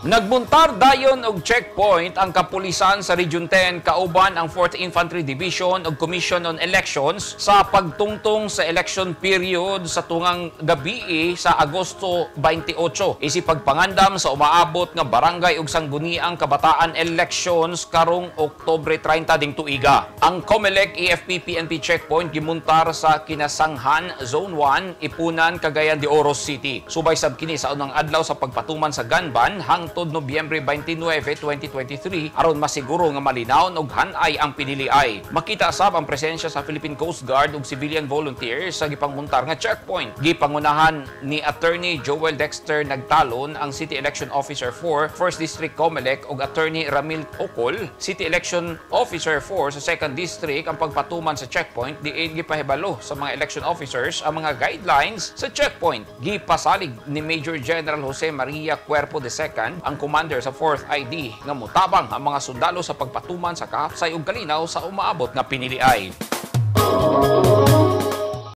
Nagmuntar dayon og checkpoint ang kapulisan sa Region 10 kauban ang 4th Infantry Division ug Commission on Elections sa pagtungtong sa election period sa tungang gabii sa Agosto 28. Isip pagpangandam sa umaabot nga barangay ug sangguniang kabataan elections karong Oktubre 30 ding tuiga. Ang COMELEC AFP PNP checkpoint gimuntar sa Kinasanghan, Zone 1, Ipunan, Cagayan de Oro City. Subay sab kini sa unang adlaw sa pagpatuman sa gun ban hangtod Nobyembre 29, 2023 aron masiguro nga malinawon og hanay ang piniliay. Makita sab ang presensya sa Philippine Coast Guard ug civilian volunteers sa gipangmuntar nga checkpoint. Gipangunahan ni Attorney Joel Dexter Nagtalon ang City Election Officer 4, 1st District COMELEC, ug Attorney Ramil Ocol, City Election Officer 4 sa 2nd District, ang pagpatuman sa checkpoint diin gipahibalo sa mga election officers ang mga guidelines sa checkpoint. Gipasalig ni Major General Jose Maria Cuerpo II, ang commander sa 4th ID, nga mutabang ang mga sundalo sa pagpatuman sa kahapsay ug kalinaw sa umaabot nga piniliay.